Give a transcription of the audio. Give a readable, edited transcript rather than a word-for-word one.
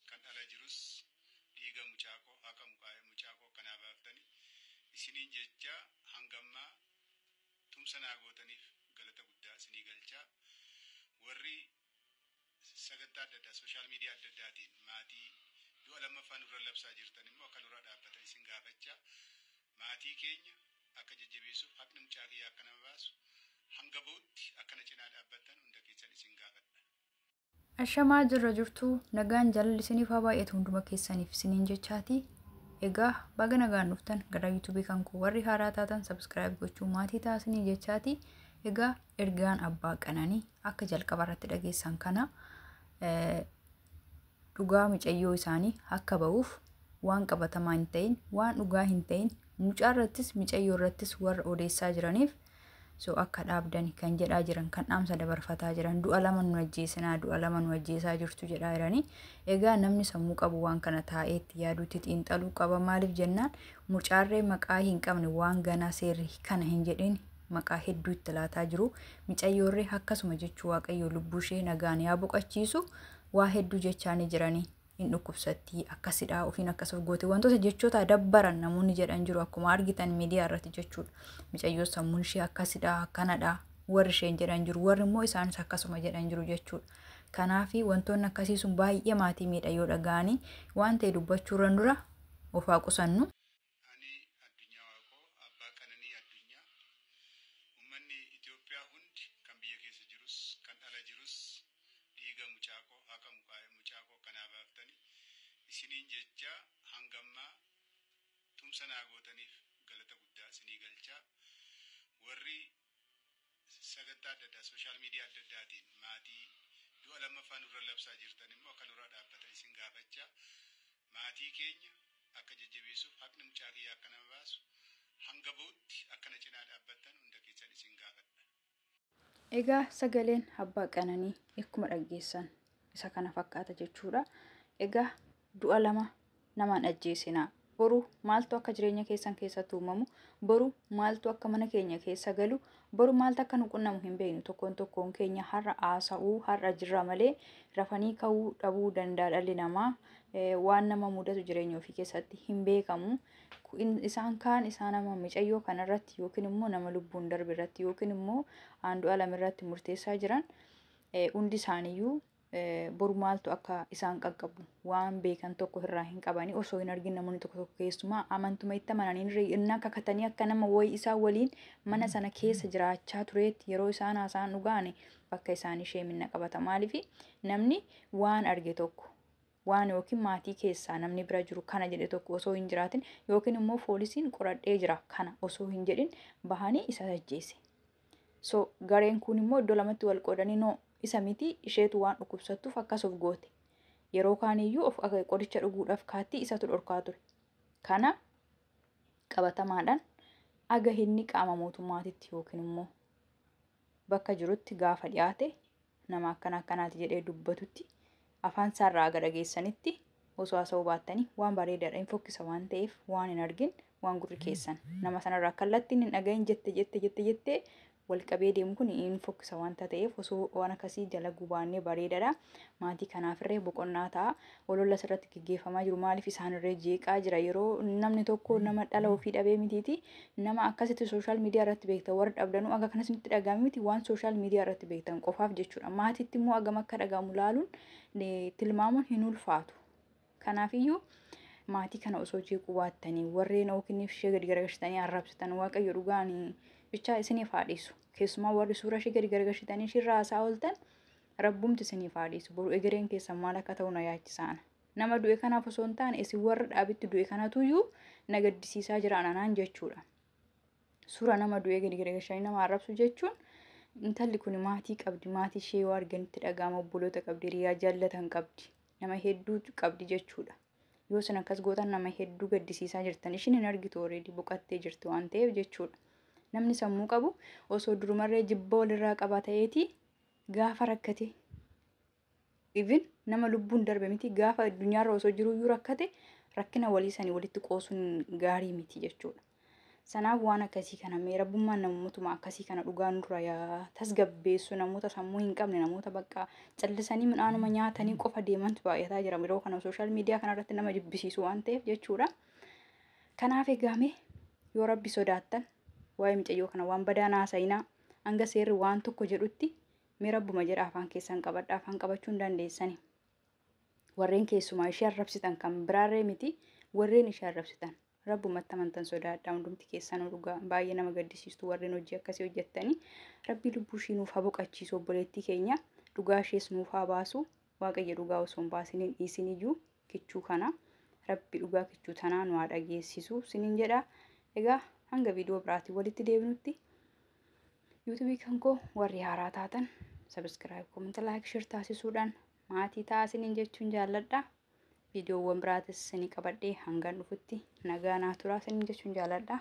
Kan ala jirus dhiiga mucaa koo, haqa mucaa koo akkanaa baaftani isiniin jecha hangammaa tumsa naa gootaniif galata guddaa isinii galchaa. Warri sagantaa adda addaa social media adda addaatiin maatii du'a lammaffaa nurra labsaa jirtan immoo akka nurra dhaabbatan isin gaafachaa, maatii keenya akka jajjabeessuuf haqni mucaa kiyyaa akka nama baasu hanga ba'utti akka na cinaa dhaabbattan hunda keessan isin gaafadha. Ashamaa, jirra jirtu? Nagaan jaalalli isiniif haa baay'atu hunduma keessaniif isiniin jechaati. Egaa baga nagaan dhuftan gara YouTubeii kan koo. Warri haaraa taatan subscribe gochuu maatii taasisanii jechaati. Egaa ergaan abbaa Qananii akka jalqaba irratti dhageessan kana dhugaa mucayyoo isaanii akka ba'uuf waan qabatamaa hin ta'in, waan dhugaa hin ta'in mucaa irrattis mucayyoo irrattis warra odeessaa jiraniif so akka dhaabdan kan jedhaa jiran, kan dhaamsa dabarfataa jiran, du'a lama nu ajjeesinaa, du'a lama nu ajjeesaa jirtu jedhaa jiranii. Egaa namni sammuu qabu waan kana taa'eetti yaaduutti xiinxaluu qaba. Maaliif jennaan, mucaarree maqaa hin qabne, waan ganaa seerri kana hin jedhin maqaa hedduu itti laataa jiru. Micayyoorree akkasuma jechuu, Waaqayyo lubbuu ishee nagaan yaa boqachiisu, waa hedduu jechaanii jiranii. Hin dhukkubsattii, akkasidha, ofiin akkas of goote, wantoota jechoota dabbaran namoonni jedhan jiru akkuma argitan miidiyaa irratti jechuudha. Micayyoo sammuun ishee akkasidha, akkanadha warri isheen jedhan jiru, warri immoo isaanis akkasuma jedhan jiru jechuudha. Kanaaf wantoonni akkasii sun baay'ee maatii miidha yoo dhaga'anii. Waan ta'e dubbachuurran dura of haa qusannu. Ani Addunyaa Waaqoo, abbaa Qananii Addunyaa, uummanni Itoophiyaa hundi kan biyya keessa jirus kan ala jirus dhiiga mucaa koo, haqa mucaa koo akkanaa baaftani isiniin jecha hangammaa tumsa naa gootaniif galata guddaa isinii galchaa. Warri sagantaa adda addaa social media adda addaatiin maatii du'a lammaffaa nurra labsaa jirtan immoo akka nurra dhaabbatan isin gaafachaa, maatii keenya akka jajjabeessuuf haqni mucaa kiyyaa akka nama baasu hanga ba'utti akka na cinaa dhaabbattan hunda keessan isin gaafadha. Egaa sagaleen abbaa Qananii akkuma dhaggeessan isa kana fakkaata jechuudha. Egaa du'a lama namaan ajjeesinaa. Boru maaltu akka jireenya keessan keessatti uumamu, boru maaltu akka mana keenya keessa galu, boru maaltu akka nu qunnamu hin beeknu. Tokkoon tokkoon keenya har'a haasa'uu har'a jirra malee rafanii ka'uu dhabuu danda'a dhalli namaa. Waan nama mudatu jireenya ofii keessatti hin beekamu. Isaan kaan isaan nama micayyoo kanarratti yookiin immoo nama lubbuun darbe irratti yookiin immoo Andu'aalam irratti murteessaa jiran hundi isaaniiyyuu boru maaltu akka isaan qaqqabu waan beekan tokko irraa hin qabanii. Osoo hin argin namoonni tokko tokko keessumaa amantuma itti amananii innaa kakatanii akka nama wayii isaa waliin mana sana keessa jiraachaa tureetti yeroo isaan haasa'an dhugaane bakka isaan ishee minna qabata. Maaliif, namni waan arge tokko waan yookiin maatii keessaa namni bira jiru kana jedhe tokko osoo hin jiraatin yookiin immoo poolisiin qoradhee jira kana osoo hin jedhin bahanii isa ajjeese. So gareen kun immoo iddoo lamatti wal qoodanii, no, isa miti, isheetu waan dhukkubsattuuf akkas of goote. Yeroo kaaniyyuu of qoricha dhuguudhaaf kaatti isatu dhorkaa ture. Kana qabatamaadhaan aga inni qaama mootummaatitti yookiin immoo bakka jirutti gaafa dhiyaate nama akkana akkanaati jedhee dubbatutti afaan isaarraa aga dhageessanitti osoo haasa'uu baattanii waan bareedaadha. Hin fokkisa waan ta'eef, waan hin argin, waan gurri keessan nama sanarraa kallattiin hin dhagahin jette jette jette jettee wal qabee deemu kun hin fokkisa wanta ta'eef osoo waan akkasii dalaguu baannee bareedaadha. Maatii kanaafirree boqonnaa ta'a. Olola asirratti gaggeeffamaa jiru maaliif isaanirree jeeqaa jira? Yeroo namni tokko nama dhala ofii dhabee mitiiti, nama akkasitti social media irratti beektan warra dhabdanuu aga kanas nutti dhagahame miti, waan social media irratti beektan qofaaf jechuudha. Maatiitti immoo agam akka dhagahamu laaluun tilmaamuun hin ulfaatu. Kanaafiyyuu maatii kana osoo jeequu baattanii, warreen yookiin ishee gadi garagalchitanii arrabsitan, Waaqayyo dhugaan bichaa isiniif haa dhiisu. Keessumaa warri suura ishee gadi garagalchitanii ishirraa haasaa ooltan, rabbumti isiniif haa dhiisu. Boru egereen keessan maal akka ta'u na yaachisaana. Nama du'e kanaaf osoo hin taane isin warra dhaabitti du'e kanatuyyuu na gaddisiisaa jira anaan jechuudha. Suura nama du'ee gadi garagalchanii nama arrabsu jechuun, intalli kun maatii qabdi, maatii ishee yoo arganitti dhaga'ama, obboloota qabdi, hiriyaa jaallatan qabdi, nama hedduu qabdi jechuudha. Yoo isin akkas gootan nama hedduu gaddisiisaa jirtan. Ishiin hin argitu, already boqattee jirti waan ta'eef jechuudha. Namni sammuu qabu osoo durumarree jibba walirraa qaba ta'eeti gaafa rakkate, even nama lubbuun darbe miti, gaafa addunyaarra osoo jiruyyuu rakkate, rakkina walii sanii walitti qoosuun gaarii miti jechuudha. Sanaaf waan akkasii kana mee rabbummaan namootuma akkasii kana dhugaa nurra yaa tasgabbeessu. Namoota sammuu hin qabne, namoota bakka callisanii midhaanuma nyaatanii qofa deemantu baay'ataa jira yeroo kana sooshaal miidiyaa kanarratti, nama jibbisiisu waan ta'eef jechuudha. Kanaaf egaa mee yoo rabbi sodaattan waa'ee mucayyoo kana waan badaa naasayinaa. Hanga seerri waan tokko jedhutti mee rabbuma jedha afaan keessan qabadha, afaan qabachuu hin dandeessani. Warreen keessumaa ishee arrabsitan, kan biraarree miti, warreen ishee arrabsitan rabbumatti amantan sodaadhaa. Hundumti keessanuu dhugaa baay'ee nama gaddisiistu warreen hojii akkasii hojjettanii. Rabbi lubbuu ishii nuuf haa boqachiisu, obboleettii keenya dhugaa ishees nuuf haa baasu. Waaqayyo dhugaa osoo hin baasiniin dhiisin iyyuu kichuu kana rabbi dhugaa kichuu tanaa nu haa dhageessisu sinin jedha. Egaa hanga viidiyoo biraatiin walitti deebinutti yuutuubii kan koo warri haaraa taatan sabiskiraayib, koomenti, laayik, shir taasisuudhaan maatii ta'aa isiniin jechuun jaalladha. Viidiyoowwan biraatis isinii qabadhee hangan dhufutti nagaa naa turaa isiniin jechuun jaalladha.